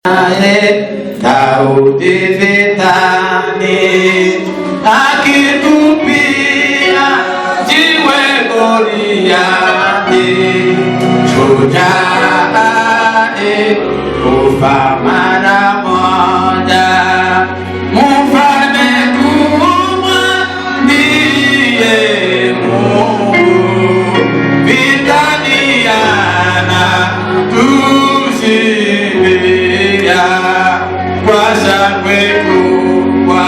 Naye Daudi vitani akitupia jiwe Goliati, shujaa kufa mara moja. Mfalme kubwa ndiye Mungu, vitani anatushindia kwa shangwe kubwa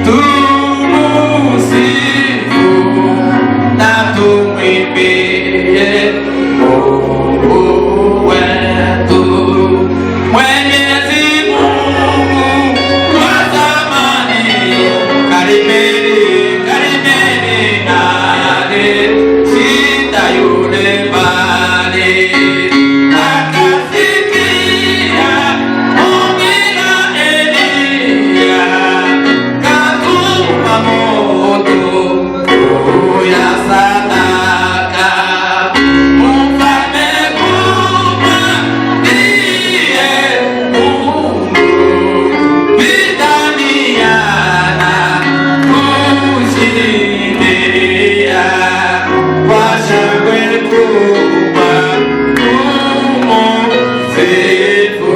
tumusifu na tumwimbie Mungu wetu. Mwenyezi Mungu wa zamani, karibeni, karibeni nale shinda yule mbali, akasikia ombi la Eliya, katuma moto juu ya sadaka. Mfalme kubwa ndiye Mungu, vitani anatushindia kwa shangwe kubwa tumusifu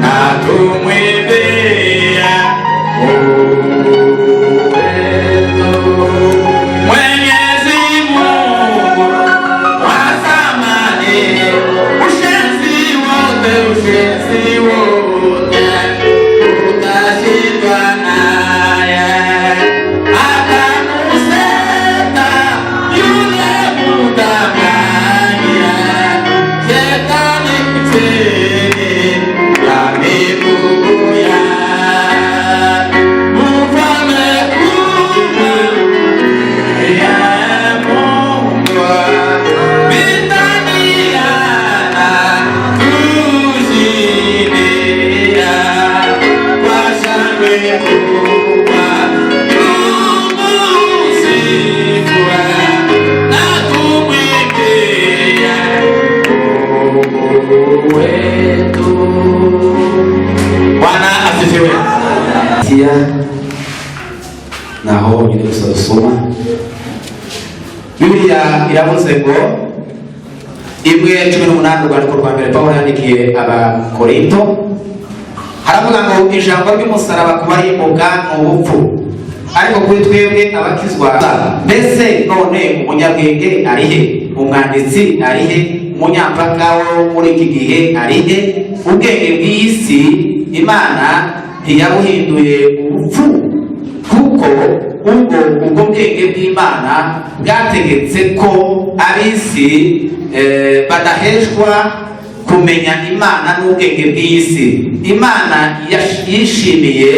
na tumwimbie Mungu wetu. Mwenyezi Mungu wa zamani, ushenzi wote, ushenzi wote utashindwa naye. Akamuseta yule mdanganya, Shetani chini ya miguu yake. Mfalme kubwa ya Mungu, vitani anatushindia kwa shangwe kubwa tumusifu na tumwimbie Mungu wetu. Bwana asifiwe. Tia naho nyine gusa dusoma Bibiliya iravuze ngo 1:18, urwandiko rwa mbere Pawulo yandikiye Abakorinto, haravuga ngo ijambo ry'umusaraba ku barimbuka ni ubupfu, ariko kuri twebwe abakizwa. Mbese none umunyabwenge ari he? Umwanditsi ari he? Umunyampaka wo muri iki gihe ari he? Ubwenge bw'iyi si Imana ntiyabuhinduye ubupfu? Kuko ubwo bwenge bw'Imana bwategetse ko ab'isi badaheshwa kumenya Imana n'ubwenge bw'iyi si, Imana yishimiye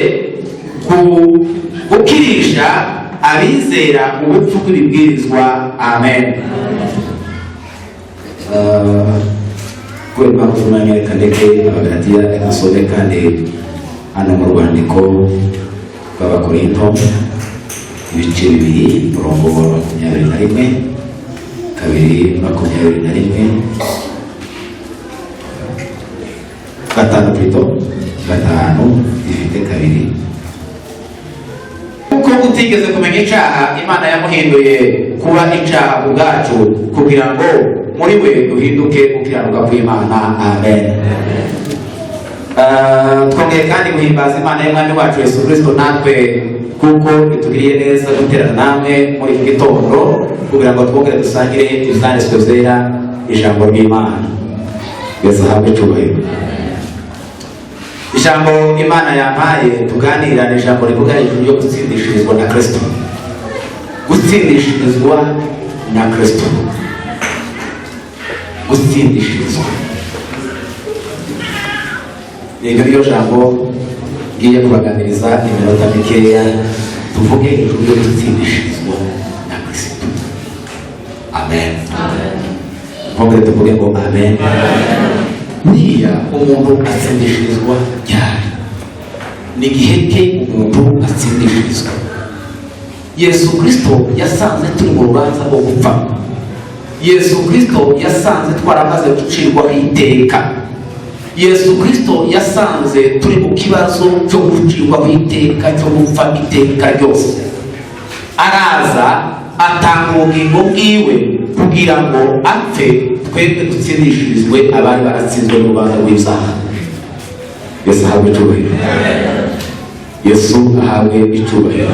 gukirisha abizera ubupfu bw'ibibwirizwa. Amen. Kubera impamvu z'umwanya, reka ndeke Abagalatiya, reka nsome kandi hano mu rwandiko rw'Abakorinto, ibice 2, umurongo wa 21, 2:21, 5 plutôt, 5 ifite 2. Kuko utigeze kumenya icyaha, Imana yamuhinduye kuba icyaha ku bwacu, kugira ngo muri we duhinduke gukiranuka kw'Imana. Amen. Twongeye kandi guhimbaza Imana y'Umwami wacu Yesu Kirisito natwe, kuko itugiriye neza guterana namwe muri iki gitondo kugira ngo twongere dusangire ibyanditswe byera, ijambo ry'Imana. Yesu ahabwe icyubahiro. Ijambo Imana yampaye tuganira ni ijambo rivuga hejuru yo gutsindishirizwa na Kristo, gutsindishirizwa na Kristo, gutsindishirizwa. Iryo ryo jambo ngiye kubaganiriza iminota mikeya, tuvuge hejuru yo gutsindishirizwa na Kristo. Amen. Twongere tuvuge ngo amen. Buriya umuntu atsindishirizwa ryari? Ni igihe ke umuntu atsindishirizwa? Yesu Kristo yasanze turi mu rubanza rwo gupfa. Yesu Kristo yasanze twaramaze gucirwaho iteka. Yesu Kristo yasanze turi mu kibazo cyo gucirwaho iteka, cyo gupfa iteka ryose. Araza atanga ubugingo bwiwe kugira ngo apfe, twebwe dutsindishirizwe, abari baratsinzwe n'urubanza rw'ibyaha. Yesu ahabwe icyubahiro. Yesu ahabwe icyubahiro.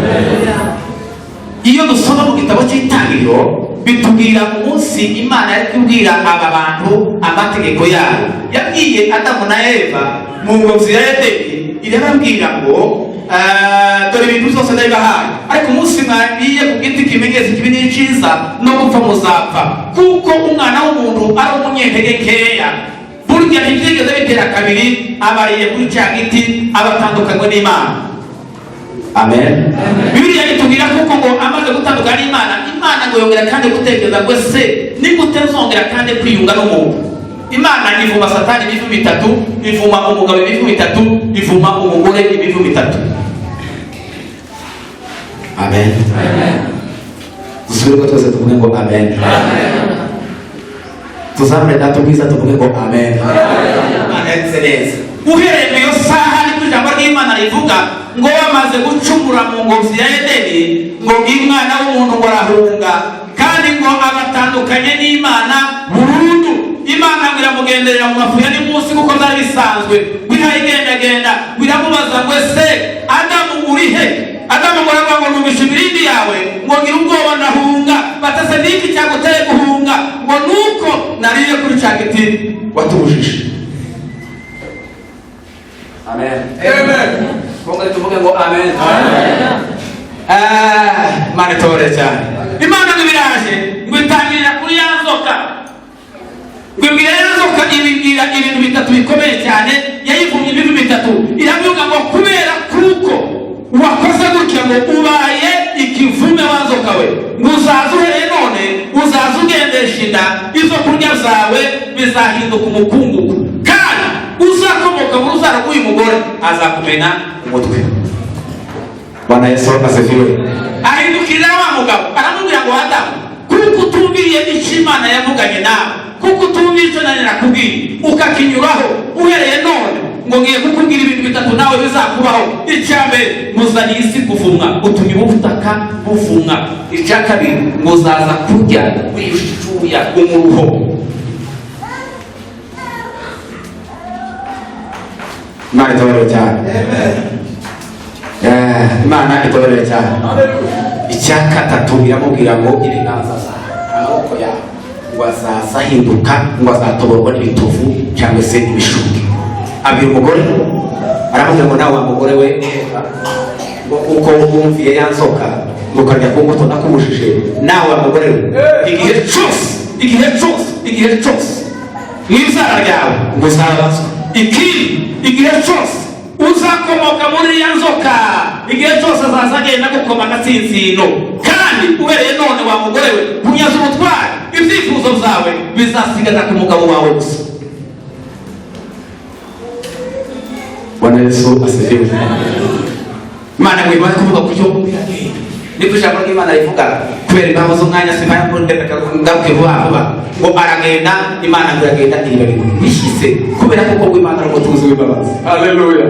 Iyo dusoma mu gitabo cy'Itangiriro, bitubwira umunsi Imana yari kubwira aba bantu amategeko yayo. Yabwiye Adamu na Eva mu ngobyi ya Edeni, irababwira ngo: "Dore ibintu byose ndabibahaye, ariko umunsi mwariye ku giti kimenyetso ikibi n'icyiza, no gupfa muzapfa." Kuko umwana w'umuntu ari umunyentege nkeya, burya ntibyigeze bitera kabiri, abariye kuri cya giti, abatandukanywe n'Imana. Amen. Bibiliya itubwira kuko ngo amaze gutandukana n'Imana, Imana ngo yongera kandi gutekereza ngo: "Ese ni gute nzongera kandi kwiyunga n'umuntu?" Imana ivuma Satani imivumo itatu, ivuma umugabo imivumo itatu, ivuma umugore imivumo itatu. Amen. Dusubire ko twese tuvuge ngo amen. Tuzamure Data ubwiza, tuvuge ngo amen. Imana yagize neza. Uhereye mu iyo saha, niko ijambo ry'Imana rivuga ngo bamaze gucumura mu ngobyi ya Edeni, ngo umwana w'umuntu ngo arahunga, kandi ngo abatandukanye n'Imana burundu. Imana ngo iramugenderera mu mafu ya munsi, kuko byari bisanzwe wihaye igendagenda. Ngo iramubaza ngo: "Ese Adamu, uri he?" Adamu ngo aravuga ngo: "Numvishe imirindi yawe, ngo ngira ubwoba, ndahunga." Batase: "Niki cyaguteye guhunga?" Ngo: "Nuko nariye kuri cya giti watubujije." Amen. Twongere tuvuge ngo amen. Ah, Imana itobore cyane. Imana ngo ibiraje, ngo itangirira kuri ya nzoka, ngo ibwira ya nzoka, ibibwira ibintu bitatu bikomeye cyane. Yayivumye ibivu bitatu. Iravuga ngo: "Kubera kuko wakoze gutya, ngo ubaye ikivume wa nzoka we, ngo uzaza uhereye none uzaza ugendesha inda, ibyo kurya byawe bizahinduka umukungugu, kandi uzakomoka mu rubyaro rw'uyu mugore azakumena umutwe." Bwana Yesu asifiwe. Ahindukirira wa mugabo, aramubwira ngo: "Adamu, kuko utumviriye icyo Imana yavuganye nawe, kuko utumviye icyo nari nakubwiye ukakinyuraho, uhereye none ngo ngiye kukubwira ibintu bitatu nawe bizakubaho. Icya mbere, muzaniye isi kuvumwa, utumye ubutaka buvumwa. Icya kabiri, muzaza kurya wishuya umuruho." Imana itoborere cyane. Imana itoborere cyane. Icya gatatu, iramubwira ngo ibiganza zawe, amaboko yawe, ngo azaza ahinduka, ngo azatoborwa n'ibitovu cyangwa se ibishuki. Abwira umugore, aramubwira ngo: "Nawe wa mugore we, ngo uko wumviye ya nzoka ngo ukarya ku mbuto nakubujije, nawe wa mugore we, igihe cyose, igihe cyose, igihe cyose mu ibyara ryawe ngo uzababazwa. Ikindi, igihe cyose uzakomoka muri iriya nzoka, igihe cyose azaza agenda agukoma agatsinsino. Kandi uhereye none wa mugore we, kunyaza ubutwari, ibyifuzo byawe bizasigana ku mugabo wawe gusa." Bwana Yesu asifiwe. Imana ngo imaze kuvuga ku cyo, niko ijambo ry'Imana rivuga. Kubera impamvu z'umwanya simba ngaruke vuba vuba. Ngo aragenda, Imana ngo iragenda iribagirwa bishyitse, kubera kuko ngo Imana ari umutunzi w'imbabazi. Haleluya,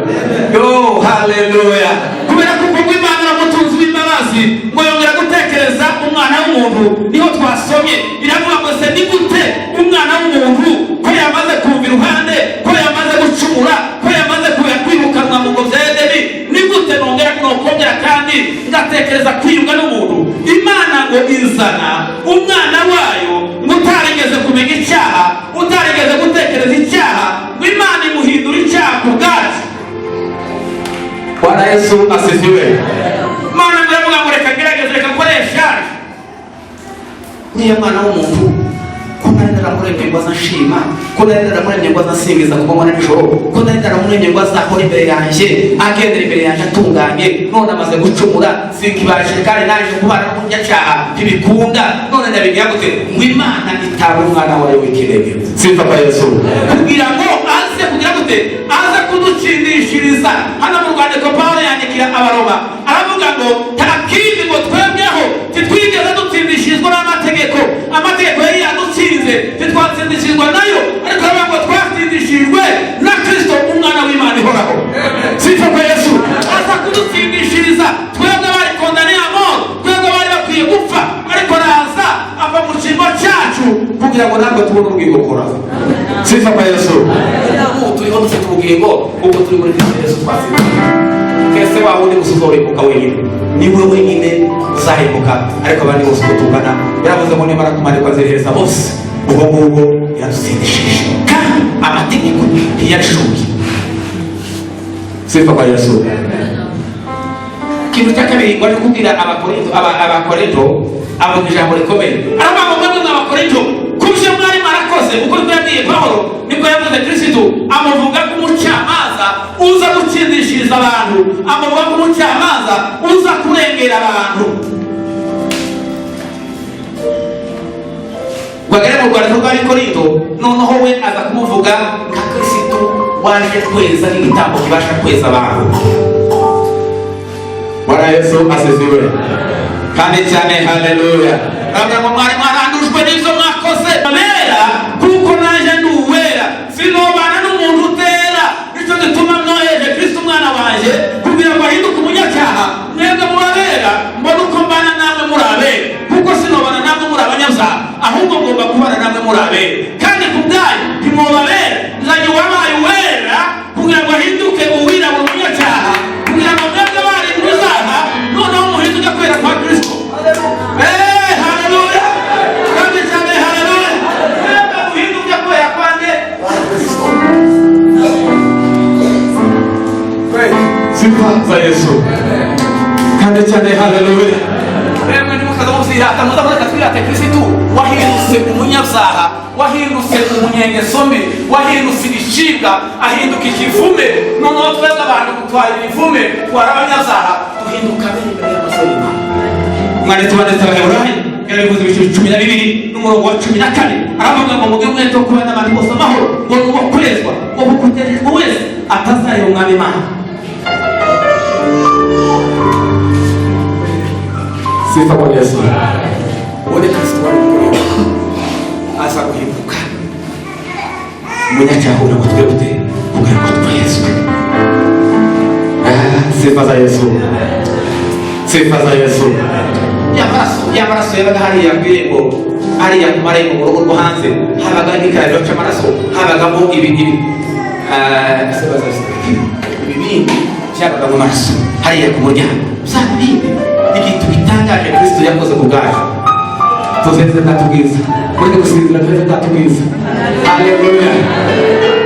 yo haleluya! Kubera kuko ngo Imana ari umutunzi w'imbabazi, ngo yongera gutekereza umwana w'umuntu. Niho twasomye, iravuga ngo: "Se ni gute umwana w'umuntu, ko yamaze kumva iruhande, ko yamaze gucumura, ko yamaze kwirukanwa mu ngobyi ya Edeni, ni gute nongera nokongera kandi ngatekereza kwiyunga n'umuntu?" Imana ngo izana umwana wayo, ngo utarigeze kumenya icyaha, utarigeze gutekereza icyaha, ngo Imana imuhindura icyaha ku bwacu. Bwana Yesu asifiwe. Imana ngo iravuga ngo: "Reka ngerageze, reka nkoresha uriya mwana w'umuntu. Ko nari naramuremye ngo azanshima, ko nari naramuremye ngo azansingiza ku manywa na nijoro, ko nari naramuremye ngo azahora imbere yanjye, agendera imbere yanjye atunganye, none amaze gucumura, sinkibashije, kandi naje kubana n'umunyacyaha ntibikunda, none ndabigira gute?" Ngo Imana itanga umwana wayo w'ikinege. Sifa kwa Yesu. Kugira ngo aze kugira gute? Aze kudutsindishiriza. Hano mu rwandiko Pawulo yandikira Abaroma, aravuga ngo nta kindi, ngo twebweho titwigeze dutsindishirizwa n'amategeko. Amategeko yari yadutsinze, titwatsindishirizwa nayo, ariko aravuga ngo twatsindishirijwe na ngo natwe tubone ubugingo buhoraho. Sifa kwa Yesu. Ubu turiho dufite ubugingo ubwo turi muri Kristo Yesu twatsinze. Kese wa wundi gusa uzorimbuka wenyine, niwe wenyine uzarimbuka, ariko abandi bose uko tungana yaravuze ngo nimara kumanikwa azerereza bose. Ubwo ngubwo yaradutsindishije kandi amategeko ntiyashoboye. Sifa kwa Yesu. Ikintu cya kabiri wari kubwira Abakorinto, avuga ijambo rikomeye, aravuga ngo mwebwe Abakorinto, ku byo mwari mwarakoze, kuko nibwo yabwiye Pawulo, nibwo yavuze Kirisitu, amuvuga nk'umucamanza uza gutsindishiriza abantu, amuvuga nk'umucamanza uza kurengera abantu. Bagere mu rwandiko rw'Abikorinto, noneho we aza kumuvuga nka Kirisitu waje kweza n'igitambo kibasha kweza abantu. Bwana Yesu asifiwe kandi cyane, haleluya. Aravuga ngo mwari mwarandujwe n'ibyo mwakoze, abera kuko nanjye ndi uwera, sinobana n'umuntu utera, nicyo gituma mwoheje Kristo umwana wanjye kugira ngo ahinduke umunyacyaha, mwebwe murabera, mbone uko mbana namwe muri abera, kuko sinobana namwe muri abanyabyaha, ahubwo ngomba kubana namwe muri abera, kandi ku bwanyu ntimwobabera, nzanye uwabaye uwera kugira ngo ahinduke uwirabura umunyacyaha, kugira ngo mwebwe bari muzaha noneho muhinduke kwera kwa Kristo. Haleluya kandi cyane, haleluya. Mwebwe muhinduke kwera kwanjye kwa Kristo. Sifa za Yesu kandi cyane, haleluya. Mwebwe ntimukaza muzirata, muzamureka twirate Kristo wahindutse umunyabyaha, wahindutse umunyengeso mbi, wahindutse ibicibwa, ahinduka ikivume. Noneho twebwe abantu gutwara ibivume, twara abanyabyaha, duhinduka bene imbere y'amaso y'Imana. Umwanditsi wanditse Abaheburayo yarabivuze ibice 12 n'umurongo wa 14, aravuga ngo muge umwete wo kubana n'abantu bose amahoro, ngo ni uwo kwezwa, ngo kuko utejejwe wese atazareba umwami Imana. Sifa kwa Yesu. Uwo ni Kristo wari gukorera aza guhinduka umunyacyaha kugira ngo twebwe kugira ngo twezwe. Sifa za Yesu. Sifa za Yesu. Ya maraso yabaga hariya ku irembo, hariya ku marembo mu rugo rwo hanze, habaga igikarabiro cy'amaraso, habagamo ibi ibi ibibindi byabaga mu maraso hariya ku muryango, bya bibindi. Ikintu gitangaje Kristo yakoze ku bwacu, tuzeze bwatubwiza, mureke gusinzira, tuzeze bwatubwiza. Haleluya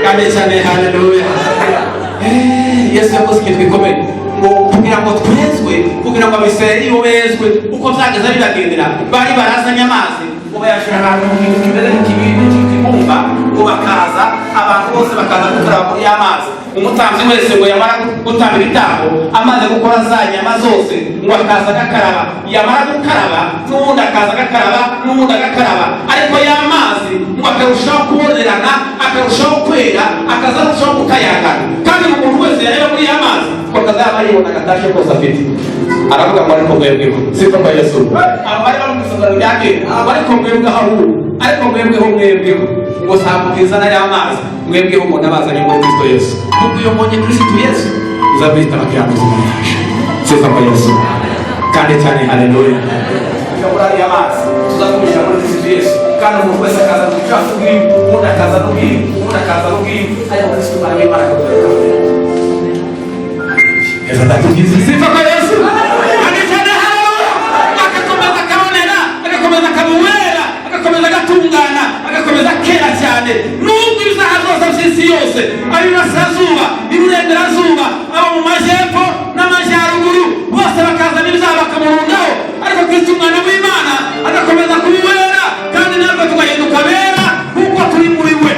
kandi cyane, haleluya. Yesu yakoze ikintu gikomeye ngo kugira ngo twezwe, kugira ngo Abisirayeli bo bezwe, uko byageze bibagendera, bari barazanye amazi ngo bayashyira ahantu mu kintu kimeze nk'ikibindi cy'ibumba, ngo bakaza abantu bose bakaza gukaraba muri ya mazi. Umutambyi wese ngo yamara gutamba ibitambo, amaze gukora za nyama zose, ngo akaza agakaraba, yamara gukaraba n'ubundi akaza agakaraba, n'ubundi agakaraba, ariko ya mazi ngo akarushaho kubonerana, akarushaho kwera, akaza arushaho gukayangana, kandi umuntu wese yareba muri ya mazi ngo akazaba yibona agatashe kose afite. Aravuga ngo ariko mwebweho, sifa kwa Yesu. Abo bari bari mu isezerano rya kera, ariko mwebweho ahubwo, ariko mwebweho, mwebweho ngo samukizana y'amazi, mwebweho ngo nabazanye muri Kristo Yesu. Kuko iyo mbonye Kristo Yesu uzabita abakiranutsi mu nyanja. Sifa kwa Yesu kandi cyane, haleluya. Muri ariya mazi tuzakumisha muri Kristo Yesu, kandi umuntu wese akaza mu bucafu bwiwe, ubundi akaza n'ubwiwe, ubundi akaza n'ubwiwe, ariko Kristo Umwana w'Imana akakwereka. Sifa kwa Yesu. Kandi cyane, haleluya. Agakomeza akabonera, agakomeza akabuwera, agakomeza agatungana, agakomeza akera cyane, nubwo ibyaha byose by'isi yose, ab'iburasirazuba, iburengerazuba, abo mu majyepfo n'amajyaruguru, bose bakazana ibyaha bakamurundaho, ariko Kristo Umwana w'Imana agakomeza kubuwera, kandi natwe tugahinduka bera kuko turi muri we.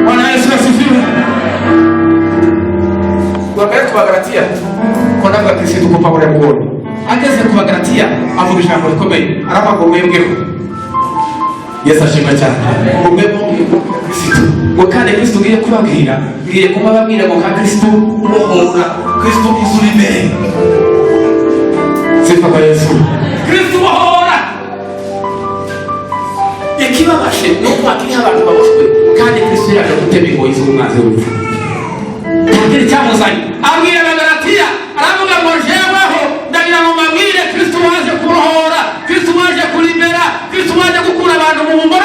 Bwana Yesu asifiwe. Tuangalie ku Bagalatiya, ko ndavuga Kristo uko Pawulo yamubonye. Ageze ku Bagalatiya avuga ijambo rikomeye, aravuga ngo mwebweho. Yesu ashimwe cyane. Ngo mwebweho kubabwira Kristo, ngo kandi Kristo ngiye kubabwira, ngiye kumubabwira ngo nka Kristo ubohora, Kristo uzura imbere. Sifa kwa Yesu. Kristo ubohora. Ikibabaje ni uko hakiriho abantu baboshwe, kandi Kristo yaje gutema ingoyi z'umwanzi w'urupfu. Ntakiri cyamuzanye. Abwira Abagalatiya, aravuga ngo jeweho ndagira ngo mbabwire Kristo waje kubohora, Kristo waje kuribera, Kristo waje gukura abantu mu bubohe.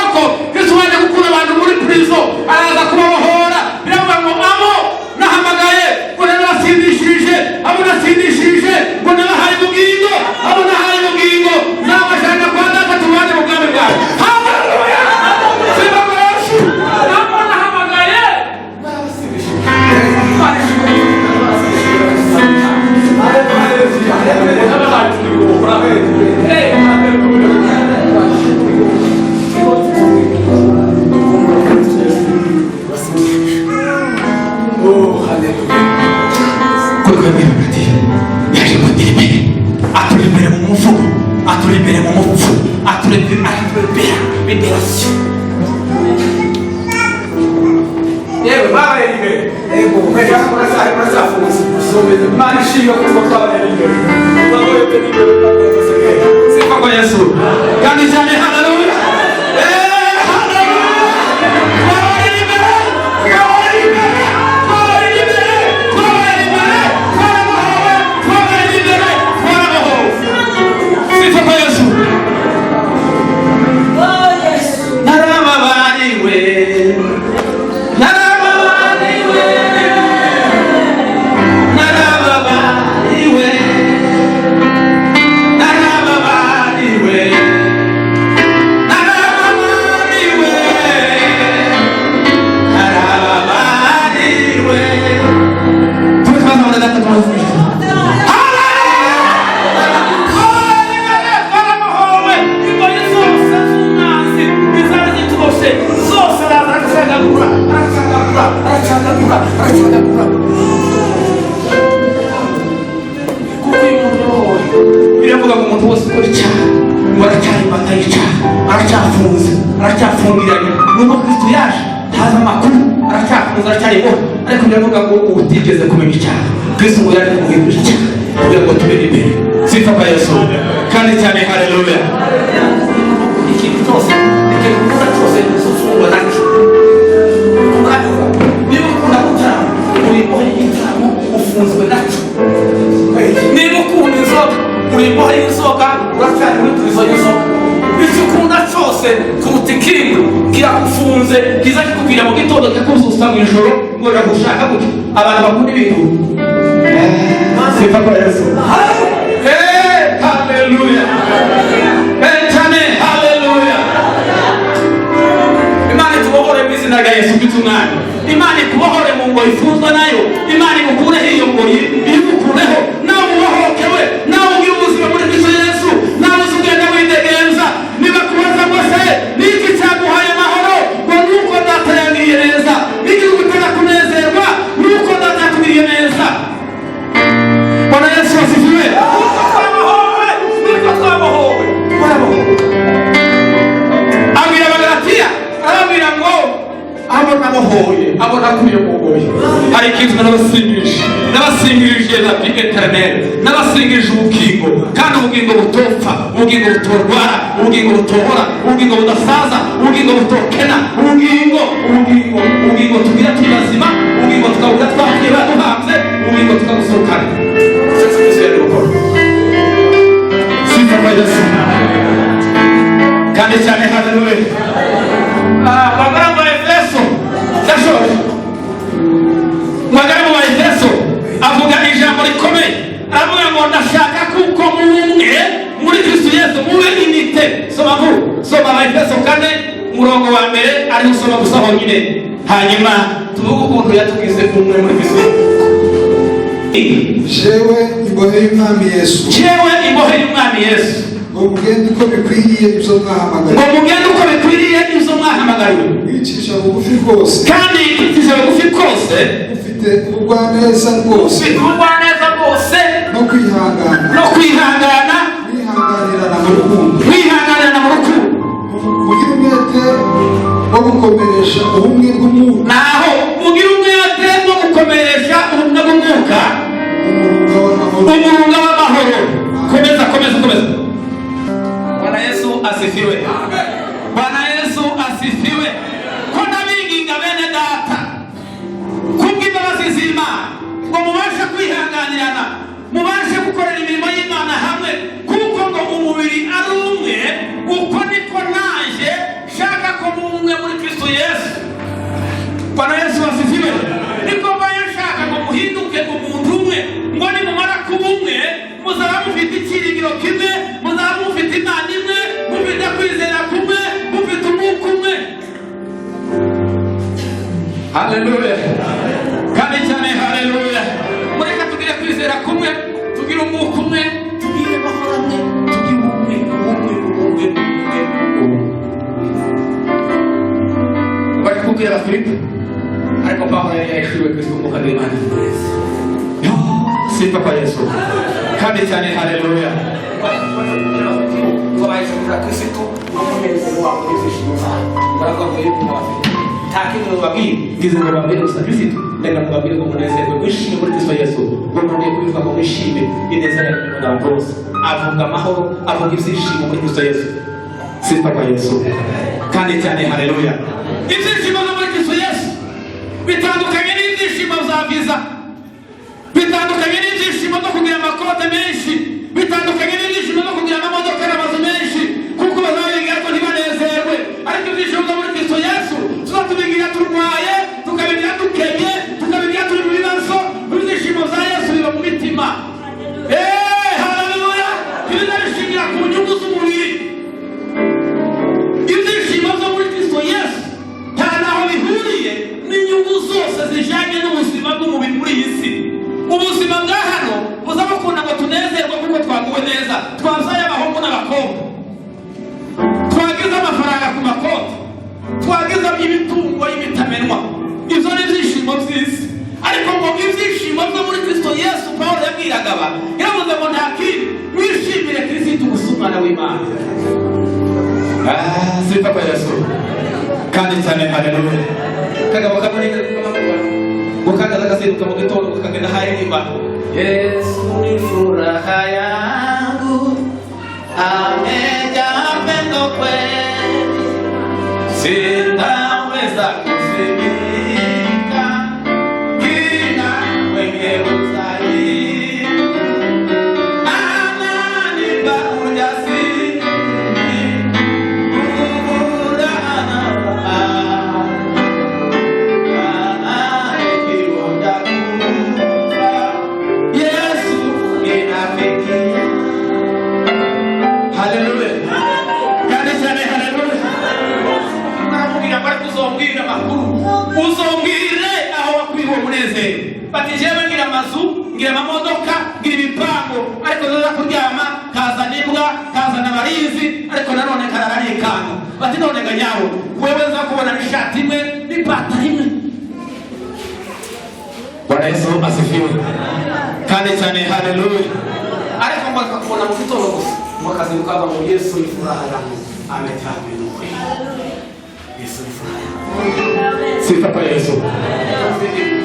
Oh, haleluya. Kuri kwemera ati yaje kutira imbere, aturi imbere mu muvugo, aturi imbere mu mupfu, aturi imbere liberation. Yewe babaye imbere. Yego, mwese murasafuza. Imana ishimwe kuko twabaye imbere. Twabaye imbere. Sifa kwa Yesu. Kandi cyane haleluya. Haleluya. Twabaye imbere. Twabaye imbere. Twabaye imbere. Twabaye imbere. Twarabohowe. Twabaye imbere. Twarabohowe. Sifa kwa Yesu. Narababariwe. Narababariwe. Narababariwe. Narababariwe. Narababariwe. Narababariwe. Tube twazamura data tumuzimije. Twarabohowe. Ingoyi zose z'umwanzi izari zitugose zose araza aracagagura, aracagagura, aracagagura, aracagagura. Kuko uyu muntu yabohowe, Biravuga ngo umuntu wese ukora icyaha ngo aracyari imbata y'icyaha, aracyafunze, aracyafungiranye. Nubwo Kristo yaje ntazi amakuru, aracyafunze, aracyari imbohe. Ariko biravuga ngo utigeze kumenya icyaha, Kristo ngo yaje kumuhindura icyaha kugira ngo tube imbere. Sifa kwa Yesu. Kandi cyane haleluya. Ikintu cyose, ikintu ukunda cyose ufungwa nacyo. Niba ukunda gutarama, uri imbohe y'igitaramo, ufunzwe nacyo. Niba ukunda inzoga, uri imbohe y'inzoga, uracyari muri purizo y'inzoga. Icyo ukunda cyose kuruta ikindi kiragufunze, kiza kikubwira mu gitondo kikuzusa mu ijoro ngo iragushaka gutya. Abantu bakunda ibintu. Sifa kwa Yesu. Haleluya. Cyane haleluya. Imana itubohore mu izina rya Yesu Kristo Umwami. Imana ikubohore mu ngoyi ifunzwe nayo. Imana igukureho iyo ngoyi, igukureho. Nawe ubohokewe, nawe ugire ubuzima muri Kristo Yesu, nawe uzi ugenda widegemza. Niba kubaza ngo se ni iki cyaguhaye amahoro, ngo nuko data yangiriye neza. Niki gutera kunezerwa, nuko data yakugiriye neza. Bwana Yesu asifiwe. Nuko twabohowe, nuko twabohowe, twarabohowe. Abwira Abagalatiya, arababwira ngo abo nabohoye, abo nakuye mu ngoyi. Hari ikintu nabasingirije, nabasingirije la vie éternelle, nabasingirije ubugingo, kandi ubugingo butopfa, ubugingo butorwara, ubugingo butohora, ubugingo budasaza, ubugingo butokena, ubugingo, ubugingo, ubugingo tugira turi bazima, ubugingo tukabugira twapfuye baduhanze, ubugingo tukabusohokana. Icyo Kristo yari gukora. Sifa kwa Yesu. Kandi cyane haleluya. Bagaragu ba Efeso, ndashoje. Bagaragu ba Efeso avuga ijambo rikomeye, aravuga ngo ndashaka kuko mumwe muri Kristo Yesu mube imite. Soma vuba, soma ba Efeso 4 umurongo wa mbere, ari usoma gusa honyine, hanyuma tuvuge ukuntu yatugize umwe muri Kristo. Jewe imbohe y'Umwami Yesu, Jewe imbohe y'Umwami Yesu, ngo mugende uko bikwiriye ibyo mwahamagariwe, ngo mugende uko bikwiriye ibyo mwahamagariwe, mwicisha bugufi rwose, kandi mwicisha bugufi rwose, mufite ubugwaneza bwose, mufite ubugwaneza bwose, no kwihangana, no kwihangana, mwihanganirana mu rukundo, mwihanganirana mu rukundo, mugire umwete wo gukomeresha ubumwe bw'umwuka, naho mugire umwete wo gukomeresha ubumwe bw'umwuka, umurunga w'amahoro, umurunga w'amahoro. Komeza, komeza, komeza. Bwana Yesu asifiwe. Bwana Yesu asifiwe. Ko nabinginga bene data kubw'imbabazi z'Imana ngo mubashe kwihanganirana, mubashe gukorera imirimo y'Imana hamwe, kuko ngo umubiri ari umwe, uko niko naje shaka ko mumwe muri Kristo Yesu. Bwana Yesu asifiwe. Niko mbaye nshaka ngo muhinduke umuntu umwe, ngo nimumara kuba umwe muzaba mufite icyiringiro kimwe, muzaba mufite Imana imwe, mufite kwizera kumwe, mufite umwuka umwe. Haleluya. Kandi cyane haleluya. Mureka tugire kwizera kumwe, tugire umwuka umwe, tugire amahoro amwe, tugire ubumwe, ubumwe, ubumwe, ubumwe, ubumwe. Bari kubwira Filipo, ariko Pawulo yari yahishuriwe Kristo. Kristo, Umwuka w'Imana ni. Sifa kwa Yesu. Kandi cyane, haleluya. Twabaye Kristo n'umunezero wawe n'ibyishimo byawe. Baravuga ngo yego, ndabafite, nta kindi mubabwire, Ngize ngo babwire gusa Kristo, ndagira ngo babwire ngo munezerwe, mwishime muri Kristo Yesu. Ngo nongeye kubivuga ngo mwishime, ineza ya abantu bose. Avuga amahoro, avuga ibyishimo muri Kristo Yesu. Sifa kwa Yesu. Kandi cyane, haleluya. Ibyishimo byo muri Kristo Yesu bitandukanye n'ibyishimo bya visa, bitandukanye n'ibyishimo byo kugira amakote menshi, bitandukanye n'ibyishimo byo kugira amamodoka n'amazu menshi, kuko bazabigira ariko ntibanezerwe. Ariko ibyishimo byo muri Kristo Yesu tuzatubigira turwaye, tukabigira dukenye, tukabigira turi mu bibazo. Ibyishimo bya Yesu biba mu mitima. Eee, haleluya! Ntibiza bishingira ku nyungu z'umubiri. Ibyishimo byo muri Kristo Yesu nta naho bihuriye n'inyungu zose zijyanye n'ubuzima bw'umubiri muri iyi si. Ubuzima bwa hano buza bukunda ngo tunezerwe kuko twaguwe neza, twabyaye abahungu n'abakobwa, twagize amafaranga ku makonti, twagize imitungo y'imitamenwa. Ibyo ni ibyishimo by'isi. Ariko ngo ibyishimo byo muri Kristo Yesu, Paul yabwiraga aba, yaravuze ngo nta kindi, wishimire Kristo gusa, Umwana w'Imana. Ah, sifa kwa Yesu. Kandi cyane, haleluya. Kagabo kamwe ngo kagaza gaseruka mu gitondo, kakagenda haririmba: "Yesu ni furaha yangu, amejaa pendo kweli, sitaweza kusimika kila mwenye udhaifu, ananipa ujasiri, furaha na Yesu ni rafiki." Haleluya. Kandi cyane, haleluya. Aramubwira ngo ariko uzombwire amakuru, uzombwire aho wakuye uwo munezero. Bati jewe ngira amazu, ngira amamodoka, ngira ibipangu, ariko zoza kuryama kazana imbwa, kazana abarinzi, ariko nanone karara nikanga. Bati none ga nyawo, wewe nza kubona n'ishati imwe n'ipataro imwe. Bwana Yesu asifiwe. Kandi cyane, haleluya. Ariko ngo akakubona mu gitondo gusa, ngo akazinduka ava ngo "Yesu ni furaha yangu, amejaa pendo kweli. Yesu ni furaha yangu." Sifa kwa Yesu.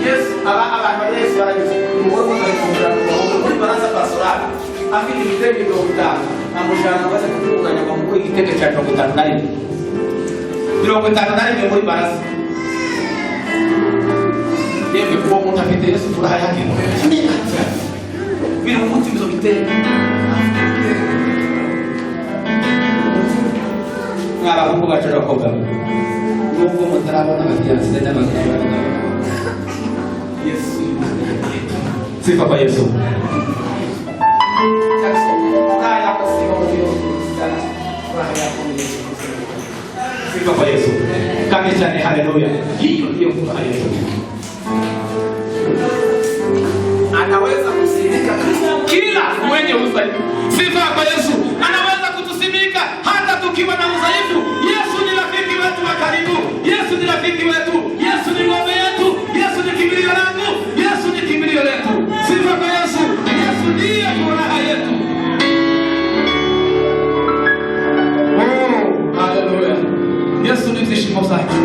Yesu aba abantu ba Yesu barageze umugore umwe arifungura muri baraza pastorale, afite ibitenge 50, amujana ngo aze kutunganya, ngo amugure igitenge cya 51, 51 muri baraza. Yemwe, uwo muntu afite Yesu, furaha yake biri mu mutima. Ibyo bitenge Mw'abahungu bacu n'abakobwa, nubwo mutarabona abafiancé n'abagabo, Yesu. Sifa kwa Yesu. Furaha yako sio hiyo, furaha yako ni Yesu. Sifa kwa Yesu. Kandi cyane, haleluya. Hiyo ndiyo furaha yetu. Anaweza kusimika kila mwenye udhaifu. Sifa kwa Yesu. Anaweza kutusimika hata tukiwa na udhaifu. Yesu ni rafiki wetu wa karibu. Yesu ni rafiki wetu. Yesu ni ngome yetu. Yesu ni kimbilio langu. Yesu ni kimbilio letu. Sifa kwa Yesu. Yesu ndiye furaha yetu. Oh, haleluya. Yesu ni ibyishimo byacu.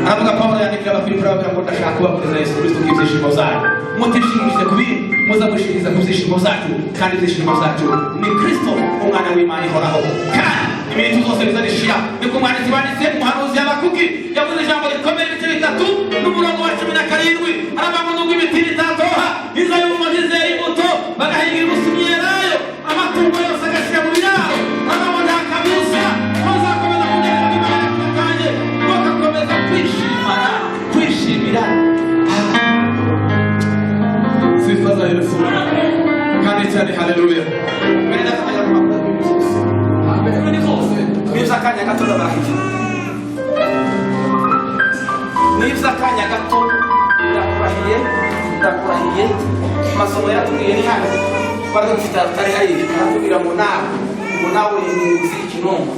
Aravuga, Pawulo yandikira Abafilipi, arababwira ngo ndashaka kubabwiriza Yesu Kristo nk'ibyishimo byanyu. Mutishimishije ku bindi, muza gushikiriza ku byishimo byacu, kandi ibyishimo byacu ni Kristo, Umwana w'Imana ihoraho. Kandi ibintu byose biza bishira. Niko umwanditsi wanditse, umuhanuzi Habakuki, yavuze ijambo rikomeye, ibice 3 n'umurongo wa 17. Aravuga ngo nubwo ibiti bitatoha, inzabibu ntizera imbuto, bagahinga ibusa imyelayo, amatungo yose agashyira mu biraro, aravuga ngo nta kabuza bazakomeza kugenda n'Imana kanjye, bagakomeza kwishimana, kwishimira. Sifa za Yesu. Kandi cyane, haleluya. Mbere ndakamenya ku makuru y'ibintu byose, ibintu byose n'iby'akanya gato ndabarahiye, n'iby'akanya gato ndakurahiye, ndakurahiye. Amasomo yaratubwiye, ni hano twari dufite atari hariya, aratubwira ngo nawe uri ingunguzi y'ikinonko,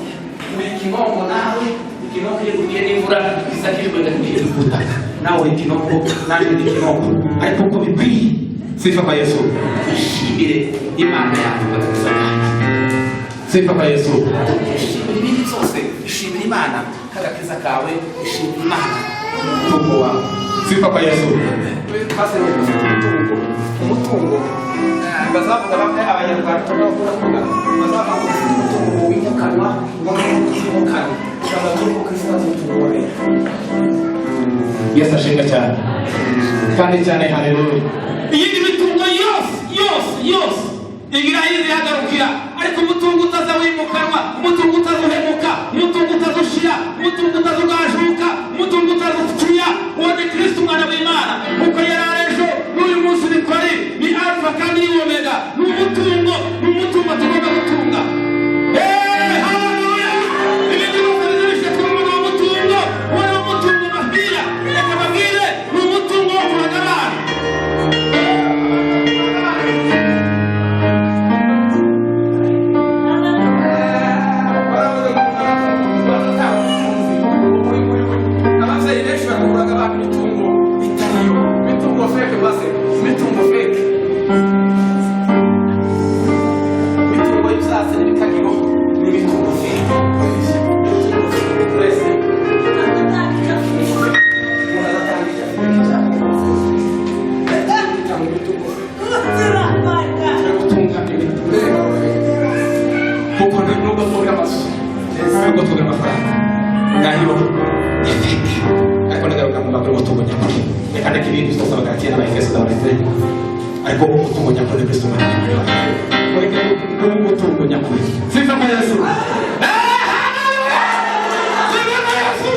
uri ikinonko nawe. Ikinonko iyo gugiye n'imvura kiza kijwenda kugenda ku butaka. Nawe uri ikinogo, nanjye ndi ikinogo, ariko uko bikwiye. Sifa kwa Yesu. Twishimire Imana yacu, agakiza kacu. Sifa kwa Yesu. Ishimira ibindi byose, ishimira Imana k'agakiza kawe, ishimira Imana umutungo wawe. Sifa kwa Yesu. Pastor, ufite umutungo, umutungo bazavuga bamwe Abanyarwanda bakunda kuvuga, bazavuga ngo ufite umutungo wimukanwa, ngo utimukanwa, cyangwa turi ko Kristo ari umutungo wawe. Yesu ashimwe cyane kandi cyane. Haleluya. Iyindi mitungo yose yose yose igira aho ihagarukira, ariko umutungo utaza wimukanwa, umutungo utaza uhemuka, umutungo utaza ushira, umutungo utaza ugajuka, umutungo utaza ucuya, uwo ni Kristo umwana w'Imana. Uko yari ari ejo, n'uyu munsi niko ari. Ni Alfa kandi ni Omega. Ni umutungo, ni umutungo tugomba gutunga. Haleluya! Ibindi byose bizirishe twabona uwo mutungo, uwo ni umutungo babwira. Reka babwire, ni umutungo wo kuraga abana. Ababyeyi benshi bakuraga abana imitungo itariyo, imitungo fake, base imitungo fake, imitungo y'ibyatsi n'ibikagiro ni imitungo fake. Imitungo fake twese umuntu aratanga icyo afite cyangwa imitungo turi gutunga imitungo, kuko nubwo tuvuga amazu, nubwo tuvuga amafaranga, nayo ni fake. Ariko ndagaruka mu maguru, umutungo nyakuri. Reka ndeke ibindi byose, Abagalatiya n'Abaefeso n'Abareze, ariko umutungo nyakuri ni Kristo umwana w'Imana. Mureke umutungo nyakuri. Sifa kwa Yesu. Sifa kwa Yesu.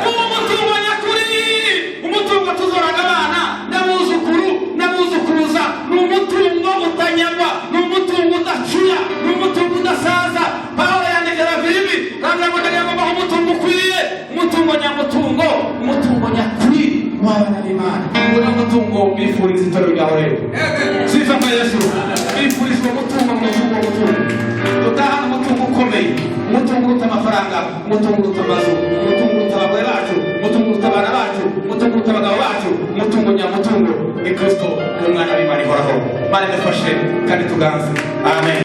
Uwo mutungo nyakuri, umutungo tuzoraga abana n'abuzukuru n'abuzukuruza, ni umutungo utanyagwa, ni umutungo udacuya, ni umutungo udasaza. Pawulo yandikira Filipi, aravuga ngo baha umutungo ukwiye, umutungo nyamutungo, umutungo nyakuri w'abana b'Imana. Uwo ni umutungo bifuriza itorero ryawe rero. Sifa kwa Yesu. Bifuriza uwo mutungo, umutungo, umutungo tutahana, umutungo ukomeye, umutungo uruta amafaranga, umutungo uruta amazu, umutungo uruta abagore bacu, umutungo uruta abana bacu, umutungo uruta abagabo bacu. Umutungo nyamutungo ni Kristo, umwana w'Imana ihoraho. Mana idufashe kandi tuganze. Amen.